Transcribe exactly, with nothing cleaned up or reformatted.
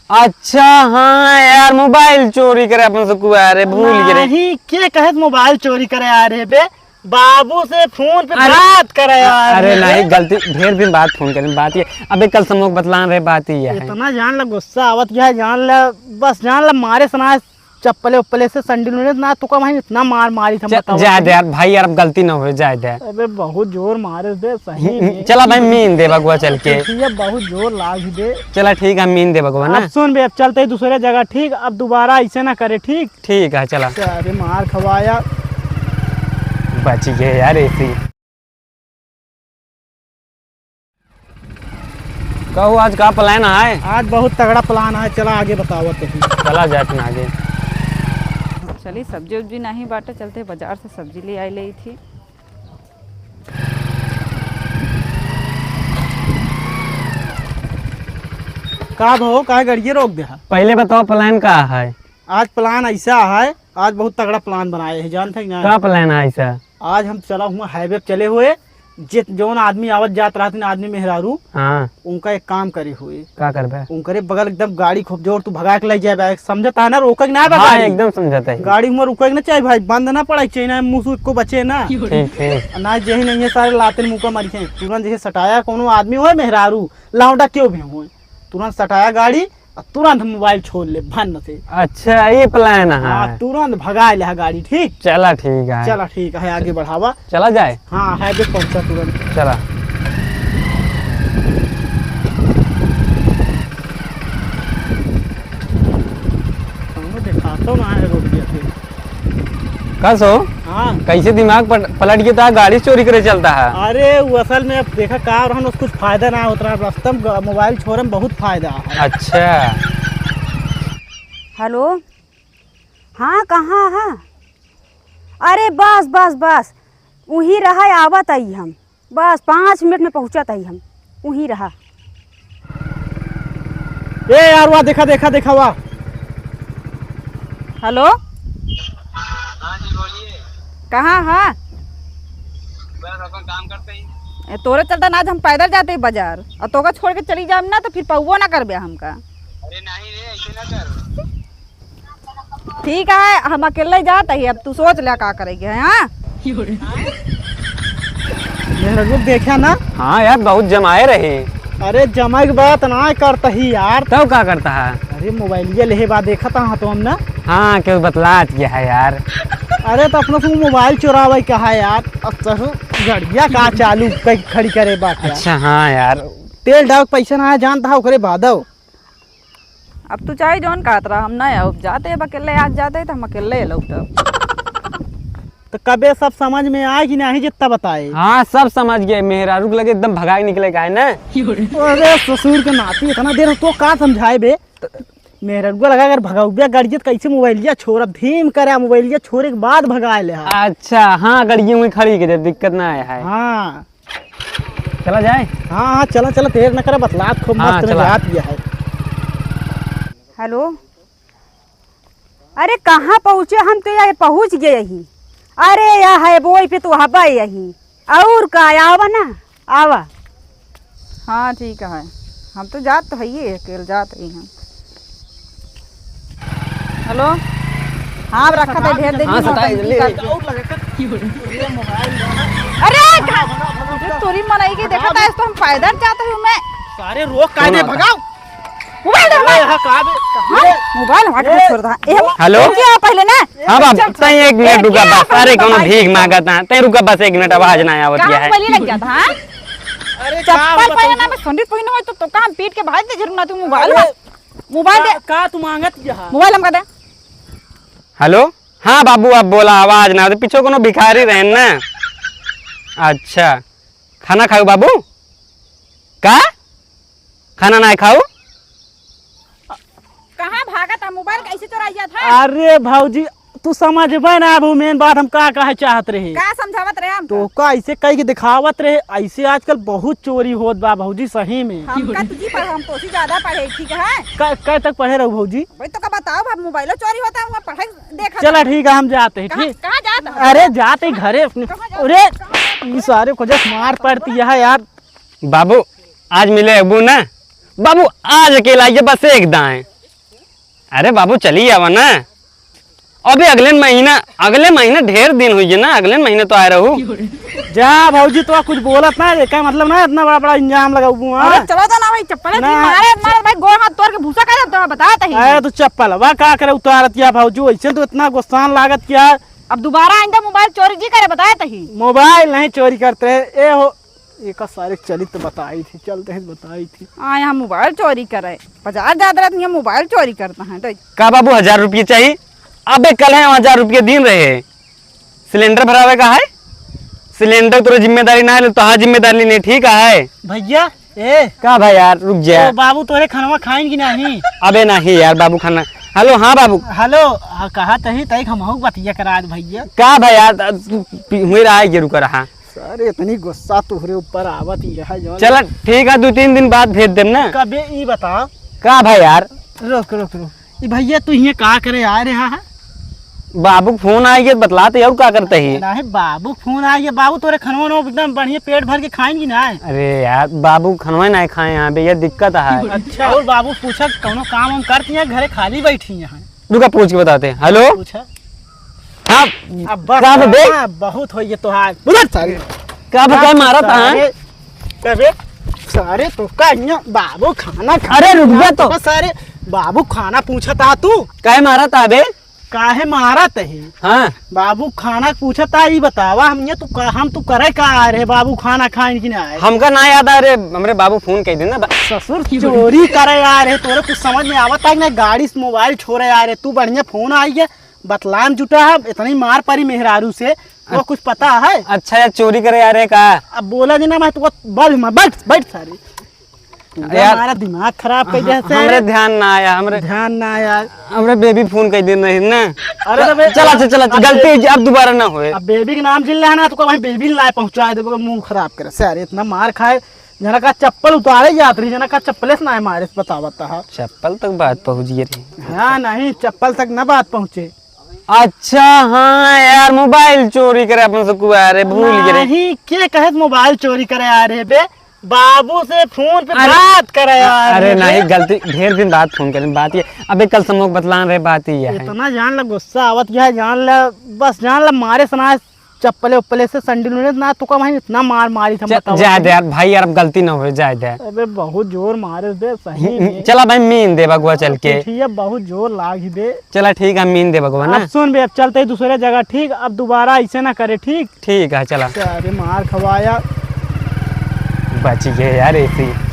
अच्छा, हाँ यार, मोबाइल चोरी करे अपन से कुआ रे, भूल गए रे। नहीं, के कहत मोबाइल चोरी करे आ रहे बे? बाबू से फोन पे अरे, बात करे आ अरे रहे नहीं, बे। गलती, ढेर दिन बाद फोन करें, बात ये, अबे कल समोक बतलान रहे, बात ये है। इतना जान ला गुस्सा आवत है, जान ला, बस जान ला मारे सना चप्पले उप्पले से, सैंडल उंडल ना, तुका भाई इतना मार मारी था, च-, बताओ जाए दे भाई। यार, भाई यार, अब गलती ना होए, जाए दे। अबे बहुत जोर मारे दे, सही में। चला भाई, मीन दे बगवा चल के। ये बहुत जोर लाग दे। चला ठीक है, मीन दे बगवा ना। अब सुन बे, अब चलते ही दूसरे जगह, ठीक? अब दोबारा ऐसे ना करे, ठीक? ठीक है, चला। अरे मार खवाया। बच गए यार, ऐसे ही। कहू, आज का plan है? आज बहुत तगड़ा plan है, चला आगे बतावत ही। चला जात ना आगे। चली, सब्जी उब्जी नहीं बाटे, चलते बाजार से सब्जी ले आए ले थी। का भो, काहे गड़िए रोक दे है? पहले बताओ plan का है? आज plan ऐसा है, आज बहुत तगड़ा plan बनाए है, जानते हैं ना? का plan है ऐसा? आज हम चला हुआ highway पे चले हुए, जे जौन आदमी आवत जात रहत ना, आदमी मेहरारू, हाँ। उनका एक काम करे हुए। का करबे? उनकरे बगल एकदम गाड़ी खूब जोर तू भगा के ले जाए, समझता है ना, रोके के ना बा हाँ, गाड़ी। एकदम समझता है। गाड़ी में रुके के ना चाहे भाई, बंद ना पड़ा चाहिए ना, मुंह से को बचे ना। ठीक, ठीक। ना यही नहीं है, सारे लाते मुंह का मारी है। तुरंत जैसे सटाया कोनो आदमी होए मेहरारू, लौंडा क्यों भी होए, तुरंत सटाया गाड़ी, आ तुरंत मोबाइल छोड़ ले भन्न से। अच्छा, ये plan है। हाँ, तुरंत भगा ले है गाड़ी, ठीक? चला, ठीक है। चला, ठीक है, आगे बढ़ावा। चला जाए? हाँ, highway पहुंचा तुरंत। चला। हमको दिखाता ना है रोड पे। का सो? हाँ। कैसे दिमाग पट-, पलट गया था, गाड़ी चोरी करे चलता है? अरे, वो असल में अब देखा का रहन, उसको कुछ फायदा ना होता रहा, रास्ता में ग-, मोबाइल छोड़े में बहुत फायदा है। अच्छा। हेलो, हाँ, कहाँ है? अरे बस, बस, बस, वहीं रहा, आवत आई हम। बस पाँच मिनट में पहुँचत हई हम, उहीं रहा। ए यार, वाह, देखा, देखा, देखा, वाह। हेलो। हाँ जी, बोलिए। कहाँ है? बस अपन काम करते ही। ए, तोरे चलता ना आज हम पैदल जाते ही बाजार, और तोका छोड़ के चली जाम ना तो फिर पउबो ना करबे हमका। अरे नहीं रे, ऐसे ना कर। ठीक है, हम अकेले जात ही, अब तू सोच ले का करे के है, हाँ? मेहररुआ देखा ना? हाँ यार, बहुत जमाए रहे। अरे जमाए के बात ना करता ही यार। तब का करता है? अरे मोबाइलिया लेहे बा देखा था तो हम ना। हाँ, क्यों बतलात गया है यार। अरे तो अपना से मोबाइल चुरावे का है यार। अब तो गड़िया का चालू कई खड़ी करे बात यार। अच्छा हाँ यार। तेल डाल के पैसा ना आया जानता है ओकरे बादव। अब तू चाहे जौन कहत रहा, हम ना आउब। जाते अब अकेले, आज जाते तो हम अकेले लौटब। तो कबे सब समझ में आए कि नहीं जितना बताए? हाँ, सब समझ गए। मेहरारू के लगे एकदम भगाए निकले का है ना? अरे ससुर के नाती, इतना देर तो का समझाए बे? मेहरारू लगा अगर भगाउबे गड़ियत कैसे मोबाइलिया छोड़ब? धीम करे मोबाइलिया छोड़े के बाद भगाए ले हा। अच्छा, हाँ, गड़िया वहीं खड़ी के जब दिक्कत ना आया है। हाँ। चला जाए? हाँ, हाँ, चला, चला, देर न करा, बतलात खूब हाँ, मस्त में चला। जात गया है। हेलो, अरे कहाँ पहुँचे? हम तो यहाँ पहुँच गए ही। अरे यह है बोई पे तो हबा यही। और का, आवा ना, आवा। हाँ, ठीक है, हम तो जात तो है ही, अकेल जात ही हम। हेलो, हाँ, अब रखा था, ढेर देर हाँ, नहीं होता, सताई जल्दी। निकाल दे। अरे, अरे, तोरी मनई के देखा था, तो हम पैदल जाते हुए मैं। सारे रोक काहे दे, भगाओ। मोबाइल दे, मोबाइल। हाँ, मोबाइल हमारे घर छोड़ दे। ए, हेलो? क्या पहले ना? हाँ बाप, चल, तैं एक मिनट रुका बस। अरे, कोनो भीख मांगत ना। तैं रुका बस एक मिनट, आवाज ना आवत कहाँ है। मोबाइल लग जाता, हाँ? अरे, चप्पल पहले ना, मैं संडील पहने हुए तो, तो काम पीट के भाग दे, जरूर ना तू मोबाइल। अरे, मोबाइल दे। का, का तू मांगत क्या? मोबाइल हमका दे। हेलो, हाँ बाबू, अब बोला, आवाज ना आवत, पीछे कोनो भिखारी रहन ना। अच्छा, खाना खाऊ बाबू? का? खाना ना खाऊ? कहाँ भागत है? मोबाइल कैसे चोराइया था? अरे भौजी, तू समझबे ना, अब मेन बात हम का कहे चाहत रहे। का समझावत रहे हम? तो का ऐसे कह के दिखावत रहे, ऐसे आजकल बहुत चोरी होत बा भौजी, सही में। हम का तुझी पर, हम तो उसी ज्यादा पढ़े, ठीक है? क-, कब तक पढ़े रहू भौजी? भाई तो का बताओ, अब मोबाइलो चोरी होता है, वहाँ पढ़े देखा चला था। ठीक है, हम जाते हैं, कहाँ, ठीक? कहाँ जात है? अरे जाते ही घरे अपने। कहाँ जात अरे है? कहाँ जात है? ई सारे को जस मार पड़ती है यार। बाबू, आज मिले अबू ना। बाबू, आज अकेला ये बस एक दाएं। अरे बाबू, चली आवा ना। अबे अगले महीना, अगले महीना ढेर दिन हुई है ना, अगले महीने तो आए रहू। जा भौजी, तो कुछ बोलत ना, एका मतलब ना इतना बड़ा बड़ा इंजाम लगाऊ, हाँ? अरे चलो तो ना भाई, चप्पल ना। मारे मारे भाई, गोड़ हाथ तोड़ के भूसा कर देता, बता तही। अरे तू चप्पलवा का करे उतारत या भौजी, ऐसे तो इतना गुस्सान लागत क्या? अब दोबारा आइंदा मोबाइल चोरी जी करे, बताए तही। मोबाइल नहीं चोरी करते हैं, ए हो, एका सारे चलित बताई थी, चलते हैं बताई थी। हाँ, यहाँ मोबाइल चोरी करे, बाजार जात रहत, यहाँ मोबाइल चोरी करता है, देख। का बाबू, हजार रुपये चाहिए? अबे कल है हजार रुपये दिन रहे, सिलेंडर भरावे का है, सिलेंडर तोरे जिम्मेदारी ना है, तो हाँ जिम्मेदारी लेने, ठीक है? भैया, ए, का भाई यार, रुक जा। तो बाबू तोरे खनवा खाइन कि नहीं? अबे नहीं यार, बाबू खाना। हेलो, हाँ बाबू। हेलो, हाँ, कहा तही, तई हमहू बतिया करा आज भैया। का भाई यार, तू पी-, हुई रहा है, ये रुका रहा। सर, इतनी गुस्सा तोहरे ऊपर आवत ही रहा जो। चला, ठीक है, दो तीन दिन बाद भेज देम ना। कबे ई बताओ। का भाई यार? रुक, रुक, रुक। ई भैया, तू हियाँ का करे आ रहा है? बाबू के फोन आ गया, बतलाते और का करते ही? नहीं, बाबू के फोन आ गया। बाबू तोरे खनवा नवा एकदम बढ़िया पेट भर के खाएंगी ना। अरे यार, बाबू खनवा ना खाए यहाँ पे, ये दिक्कत है। अच्छा, और बाबू पूछा, कौनो काम हम करती हैं, घरे खाली बैठी हैं? रुका, पूछ के बताते हैं। हेलो? पूछा। हाँ, अब बस का बे? हाँ, बहुत हो ये तोहार। उधर सारे। का बे, का मारा था, हाँ? सारे, कबे? सारे तो का यहाँ बाबू खाना खा अरे रुक जा तो। बस सारे, बाबू खाना पूछा था तू। काहे मारा था बे? काहे मारा तही? हाँ। बाबू खाना पूछा था, ई बतावा, हम ये तू का, हम तू करे का आ रहे, बाबू खाना खाइन कि ना आए? हमका ना याद आ रहे, हमरे बाबू फोन कह देना बा- ससुर चोरी करे आ रहे, तोरे कुछ समझ में आवत है कि ना? गाड़ी से मोबाइल छोरे आ रहे, तू बढ़िया फोन आई है, बतलाम जुटा है, इतनी मार पड़ी मेहरारू से, वो कुछ पता है? अच्छा यार, चोरी करे आ रहे का? अब बोला जी ना, मैं तो बल में बैठ, बैठ सारे। पूरा यार, हमारा दिमाग खराब कर दिया से। हमरे ध्यान ना आया, हमरे ध्यान ना आया। हमरे बेबी फोन कर दिन रही ना। अरे बे, चला, चला, चला, अब गलती बे-, अब दोबारा ना होए। अब बेबी के नाम जिन लेना, तो वहीं बेबी लाए पहुंचा देबो, मुंह खराब करे। सारे इतना मार खाए, जना का चप्पल उतारे जात रही, जना का चप्पले से ना मारे, बतावत है। चप्पल तक बात पहुंच गई रही। हाँ, नहीं, चप्पल तक ना बात पहुंचे। अच्छा, हाँ यार, मोबाइल चोरी करे अपन से कुआ रे, भूल गए रे। नहीं, के कहे मोबाइल चोरी करे आ रहे बे? बाबू से फोन पे अरे, बात करे आ अरे रहे नहीं, बे। गलती, ढेर दिन बाद फोन करें, बात ये, अबे कल समोक बतलान रहे, बात ये है। इतना जान ला गुस्सा आवत यह, जान ला, बस जान ला मारे सना चप्पले उप्पले से, सैंडल उंडल ना, तो का भाई इतना मार मारी था, च-, बताओ जाए तुम। दे यार भाई, यार अब गलती ना होए, जाए दे। अबे बहुत जोर मारे बे, सही हम्म, में। चला भाई, मीन दे बगुआ चल के। ठीक है, बहुत जोर लाग ही बे। चला ठीक है, मीन दे बगुआ ना। अब सुन बे, अब चलते ही दूसरे जगह, ठीक? अब दोबारा ऐसे ना करे, ठीक? ठीक है, चला। अरे मार खवाया। बच गए यार, ऐसी